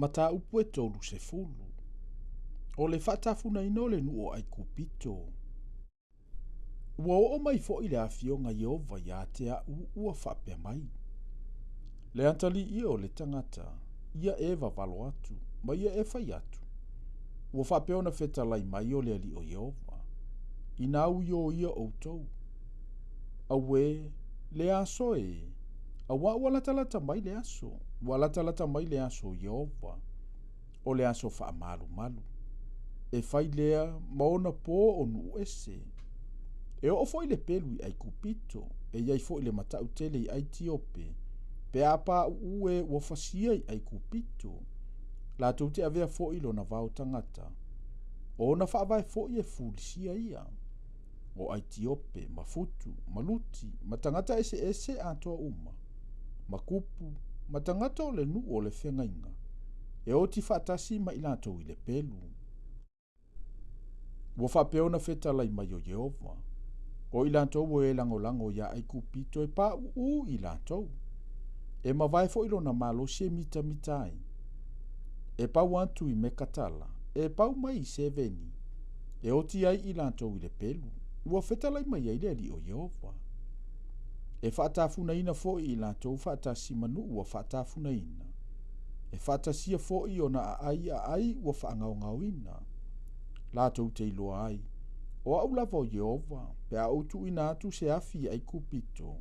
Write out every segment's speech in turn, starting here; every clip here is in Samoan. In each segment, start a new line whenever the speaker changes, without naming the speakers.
Mataupu e 30. O le faatafunaina o le nuu o Aikupito. Ua oo mai foi le afioga a Ieova ia te a'u ua faapea mai, Le atalii o le tagata, ia e vavalo atu, ma ia e fai atu, Ua faapea ona fetalai mai o le Alii o Ieova, Inā uioia ʻoutou. Auē, le aso ē, auā ua latalata mai le aso, ua latalata mai le aso o Ieova, o le aso faamalumalu. E fai lea ma ona pō o nuu ese. E oo foi le pelu i Aikupito, e i ai foi le matau tele i Aitiope, pe a pauu e ua fasia i Aikupito, latou te avea foi lona vao tagata, o ona faavae foi e fulisia ia. O Aitiope, ma Futu, ma Luti, ma tagata eseese atoa uma, ma Kupu, ma tagata o le nuu o le feagaiga, e oti faatasi ma i latou i le pelu. Ua faapea ona fetalai mai o Ieova, O i latou o e lagolago iā Aikupito e pauu i latou, e mavae foi lona malosi e mitamita ai. E pau atu i Mekatala, e pau mai i Seveni, e oti ai i latou i le pelu, ua fetalai mai ai le Alii o Ieova. E faatafunaina foi i latou faatasi ma nuu ua faatafunaina, e faatasia foi ona aai aai ua faagaogaoina, latou te iloa ai, o au lava o Ieova, pe a ou tuuina atu se afi i Aikupito,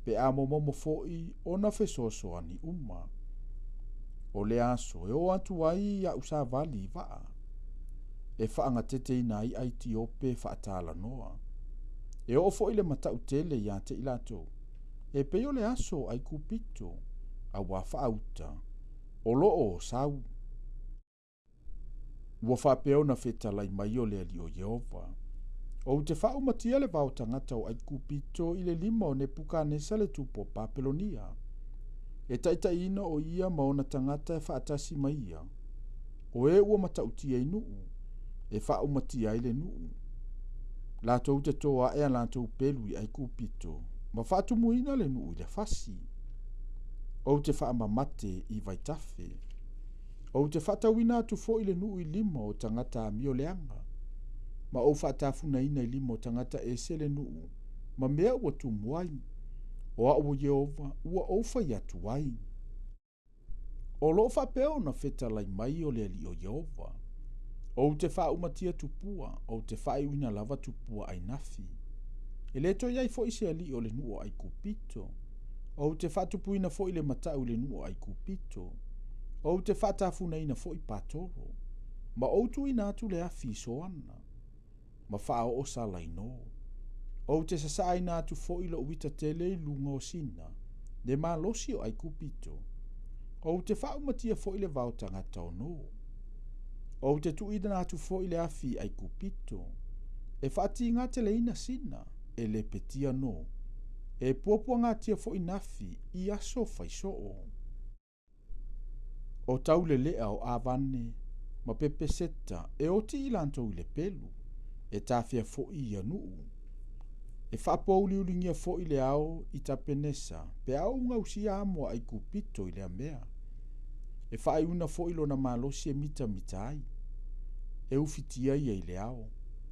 pe a momomo foi ona fesoasoani uma. O le aso e oo atu ai a'u savali i vaa, e faagateteina ai Aitiope faatalanoa. E oo foi le matau tele ia te i latou, e pei o le aso o Aikupito, auā faauta, o lo o sau. Ua faapea ona fetalai mai o le Alii o Ieova, Ou te faaumatia le vao tagata o Aikupito i le lima o Nepukanesa le tupu o Papelonia, e taitaiina o ia ma ona tagata e faatasi ma ia, o e ua matautia i nuu, e faaumatia ai le nuu. Latou te toa ae a latou pelu i Aikupito, ma faatumuina le nuu i le fasi. Ou te faamamate i vaitafe. Ou te faatauina atu foi le nuu i lima o tagata amio leaga, ma ou faatafunaina i lima o tagata ese le nuu, ma mea ua tumu ai. O au o Ieova ua ou fai atu ai. O lo o faapea ona fetalai mai o le Alii o Ieova, Ou te faaumatia tupua, ou te faaiuina lava tupua ainafi. E le toe i ai foi se alii o le nuu o Aikupito. Ou te faatupuina foi le matau i le nuu o Aikupito. Ou te faatafunaina foi Patoro, ma ou tuuina atu le afi i Soana, ma faaoo Salaino. Ou te sasaaina atu foi lou ita tele i luga o Sina, le malosi o Aikupito. Ou te faaumatia foi le vao tagata o No. Ou te tuuina atu foi le afi i Aikupito, e faatīgateleina Sina, e lepetia No, e puapuagatia foi Nafi i aso faisoo. O taulelea o Avane ma Pepeseta e oti i latou i le pelu, e tafea foi ia nuu. E faapouliuligia foi le ao i Tapenesa pe a ou gausia amo a Aikupito i lea mea. E faaiuina foi lona malosi e mitamita ai. E ufitia ia i le ao,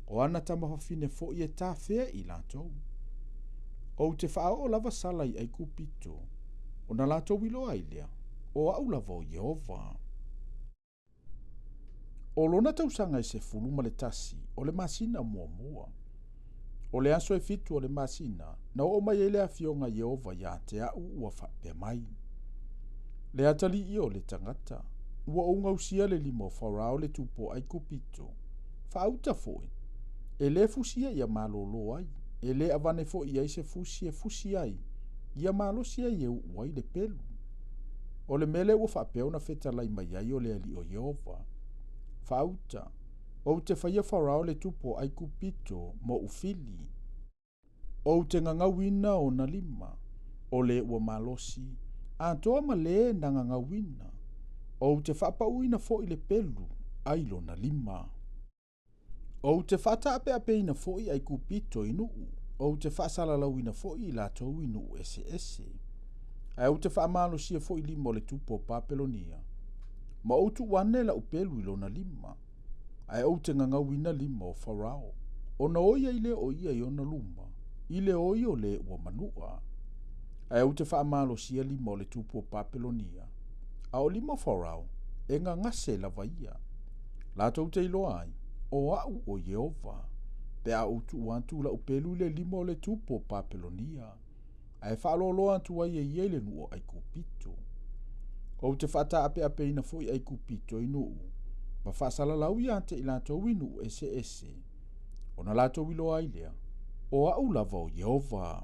o ana tamafafine foi e tafea i latou. Ou te faaoo lava sala i Aikupito, ona latou iloa ai lea, o au lava o Ieova. O lona tausaga e 11, o le masina muamua, o le aso e 7 o le masina, na oo mai ai le afioga a Ieova ia te a'u ua faapea mai, Le atalii o le tagata, ua ou gausia le lima o Farao le tupu o Aikupito, faauta foi, e lē fusia ia malōlō ai, e lē avane foi i ai se fusi e fusi ai, ia malosi ai e uu ai le pelu. O le mea lea ua faapea ona fetalai mai ai o le Alii o Ieova, Faauta, ou te faia Farao le tupu o Aikupito moʻu fili. Ou te gagauina ona lima, o le ua malosi, atoa ma le na gagauina. Ou te faapauina foi le pelu ai lona lima. Ou te faataapeapeina foi Aikupito i nuu, ou te faasalalauina foi i latou i nuu eseese. Ae ou te faamalosia foi lima o le tupu o Papelonia. Ma ou tuu ane la'u pelu i lona lima, ae ou te gagauina lima o Farao, ona oi ai lea o ia i ona luma, i le oi o le ua manu'a. Ae ou te faamalosia lima o le tupu o Papelonia, a o lima o Farao, e gagase lava ia. Latou te iloa ai, o a'u o Ieova, pe a ou tuu atu la'u pelu i le lima o le tupu o Papelonia, ae faaloaloa atu ai e ia i le nuu o Aikupito. Ou te faataapeapeina foi Aikupito i nuu, ma faasalalau ia te i latou i nuu eseese, ona latou iloa ai lea, o a'u lava o Ieova.